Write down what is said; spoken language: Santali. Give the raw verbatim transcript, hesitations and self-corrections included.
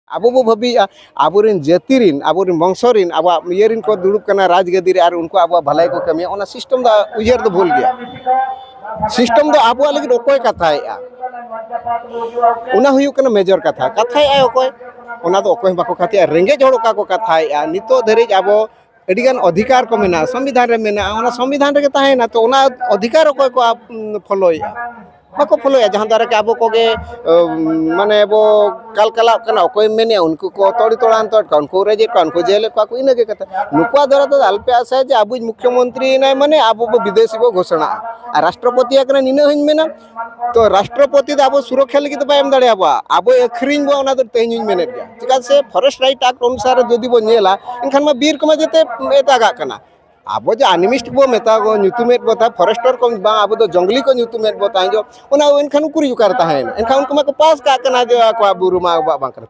ᱟᱵᱚ ᱵᱚ ᱵᱷᱟᱹᱵᱤᱭᱮᱫᱼᱟ, ᱟᱵᱚᱨᱮᱱ ᱡᱟᱹᱛᱤ ᱨᱮᱱ, ᱟᱵᱚᱨᱮᱱ ᱵᱚᱝᱥᱚ ᱨᱮᱱ, ᱟᱵᱚᱣᱟᱜ ᱤᱭᱟᱹ ᱨᱮᱱ ᱠᱚ ᱫᱩᱲᱩᱵ ᱠᱟᱱᱟ ᱨᱟᱡᱽ ᱜᱟᱹᱫᱤ ᱨᱮ, ᱟᱨ ᱩᱱᱠᱩ ᱟᱵᱚᱣᱟᱜ ᱵᱷᱟᱹᱞᱟᱹᱭ ᱠᱚ ᱠᱟᱹᱢᱤᱭᱟ, ᱚᱱᱟ ᱥᱤᱥᱴᱮᱢ ᱫᱚ ᱩᱭᱦᱟᱹᱨ ᱫᱚ ᱵᱷᱩᱞ ᱜᱮᱭᱟ᱾ ᱥᱤᱥᱴᱮᱢ ᱫᱚ ᱟᱵᱚᱣᱟᱜ ᱞᱟᱹᱜᱤᱫ ᱚᱠᱚᱭ ᱠᱟᱛᱷᱟᱭᱮᱫᱼᱟ, ᱚᱱᱟ ᱦᱩᱭᱩᱜ ᱠᱟᱱᱟ ᱢᱮᱡᱚᱨ ᱠᱟᱛᱷᱟ᱾ ᱠᱟᱛᱷᱟᱭᱮᱫᱼᱟᱭ ᱚᱠᱚᱭ? ᱚᱱᱟ ᱫᱚ ᱚᱠᱚᱭ ᱦᱚᱸ ᱵᱟᱠᱚ ᱠᱟᱛᱷᱟᱭᱮᱫᱼᱟ᱾ ᱨᱮᱸᱜᱮᱡ ᱦᱚᱲ ᱚᱠᱟ ᱠᱚ ᱠᱟᱛᱷᱟᱭᱮᱫᱼᱟ? ᱱᱤᱛᱚᱜ ᱫᱷᱟᱹᱨᱤᱡ ᱟᱵᱚ ᱟᱹᱰᱤᱜᱟᱱ ᱚᱫᱷᱤᱠᱟᱨ ᱠᱚ ᱢᱮᱱᱟᱜᱼᱟ, ᱥᱚᱝᱵᱤᱫᱷᱟᱱ ᱨᱮ ᱢᱮᱱᱟᱜᱼᱟ, ᱚᱱᱟ ᱥᱚᱝᱵᱤᱫᱷᱟᱱ ᱨᱮᱜᱮ ᱛᱟᱦᱮᱸᱭᱮᱱᱟ᱾ ᱛᱚ, ᱚᱱᱟ ᱚᱫᱷᱤᱠᱟᱨ ᱚᱠᱚᱭ ᱠᱚ ᱟᱯ-, ᱩᱢ, ᱯᱷᱚᱞᱳᱭᱮᱫᱼᱟ? ᱵᱟᱠᱚ ᱯᱷᱚᱞᱳᱭᱮᱫᱼᱟ᱾ ᱡᱟᱦᱟᱸ ᱫᱟᱨᱟᱭ ᱛᱮ ᱟᱵᱚ ᱠᱚᱜᱮ, ᱩᱢ, ᱢᱟᱱᱮ ᱵᱚ ᱠᱟᱞᱠᱟᱞᱟᱜ ᱠᱟᱱᱟ᱾ ᱚᱠᱚᱭᱮᱢ ᱢᱮᱱᱮᱫᱼᱟ? ᱩᱱᱠᱩ ᱠᱚ ᱛᱚᱲᱤ ᱛᱚᱲᱟᱱ ᱛᱚᱲ ᱠᱚᱣᱟ, ᱩᱱᱠᱩ ᱨᱮᱡᱮᱫ ᱠᱚᱣᱟ, ᱩᱱᱠᱩ ᱡᱮᱞᱮᱫ ᱠᱚᱣᱟ ᱠᱚ, ᱤᱱᱟᱹᱜᱮ ᱠᱟᱛᱷᱟ᱾ ᱱᱩᱠᱩᱣᱟᱜ ᱫᱟᱨᱟᱭ ᱛᱮ ᱟᱞᱚᱯᱮ ᱟᱥᱟᱭᱟ ᱡᱮ ᱟᱵᱚᱭᱤᱡ ᱢᱩᱠᱷᱭᱚᱢᱚᱱᱛᱨᱤ ᱮᱱᱟᱭ ᱢᱟᱱᱮ ᱟᱵᱚ ᱵᱚ ᱵᱤᱫᱮᱥᱤ ᱵᱚ ᱜᱷᱳᱥᱚᱱᱟᱜᱼᱟ᱾ ᱟᱨ ᱨᱟᱥᱴᱨᱚᱯᱚᱛᱤ ᱟᱠᱟᱱᱟ ᱱᱤᱱᱟᱹᱜ ᱦᱚᱸᱧ ᱢᱮᱱᱟ, ᱛᱚ, ᱨᱟᱥᱴᱨᱚᱯᱚᱛᱤ ᱫᱚ ᱟᱵᱚ ᱥᱩᱨᱚᱠᱠᱷᱟ ᱞᱟᱹᱜᱤᱫ ᱫᱚ ᱵᱟᱭ ᱮᱢ ᱫᱟᱲᱮᱭᱟᱵᱚᱣᱟ, ᱟᱵᱚᱭ ᱟᱹᱠᱷᱨᱤᱧ ᱵᱚᱣᱟ, ᱚᱱᱟ ᱫᱚ ᱛᱮᱦᱮᱧ ᱦᱚᱸᱧ ᱢᱮᱱᱮᱫ ᱜᱮᱭᱟ᱾ ᱪᱮᱫᱟᱜ ᱥᱮ ᱯᱷᱚᱨᱮᱥᱴ ᱨᱟᱭᱤᱴ ᱟᱠᱴ ᱚᱱᱩᱥᱟᱨ ᱨᱮ ᱡᱩᱫᱤ ᱵᱚᱱ ᱧᱮᱞᱟ, ᱮᱱᱠᱷᱟᱱ ᱢᱟ ᱵᱤᱨ ᱠᱚᱢᱟ ᱡᱮᱛᱮ ᱮᱴᱟᱜᱟᱜ ᱠᱟᱱᱟ᱾ ᱟᱵᱚ ᱡᱮ ᱟᱱᱤᱢᱤᱥᱴ ᱵᱚ ᱢᱮᱛᱟ ᱠᱚ, ᱧᱩᱛᱩᱢᱮᱫ ᱵᱚ ᱛᱟᱦᱮᱸ, ᱯᱷᱚᱨᱮᱥᱴᱚᱨ ᱠᱚ ᱵᱟᱝ, ᱟᱵᱚ ᱫᱚ ᱡᱚᱝᱜᱞᱤ ᱠᱚ ᱧᱩᱛᱩᱢᱮᱫ ᱵᱚ ᱛᱟᱦᱮᱸ ᱡᱚ, ᱚᱱᱟ ᱮᱱᱠᱷᱟᱱ ᱩᱠᱩᱨᱤᱡ ᱚᱠᱟᱨᱮ ᱛᱟᱦᱮᱸᱭᱮᱱᱟ? ᱮᱱᱠᱷᱟᱱ ᱩᱱᱠᱩ ᱢᱟᱠᱚ ᱯᱟᱥ ᱠᱟᱜ ᱠᱟᱱᱟ ᱡᱮ ᱟᱠᱚᱣᱟᱜ ᱵᱩᱨᱩ ᱢᱟ ᱟᱵᱚᱣᱟᱜ ᱵᱟᱝ ᱠᱟᱱᱟ᱾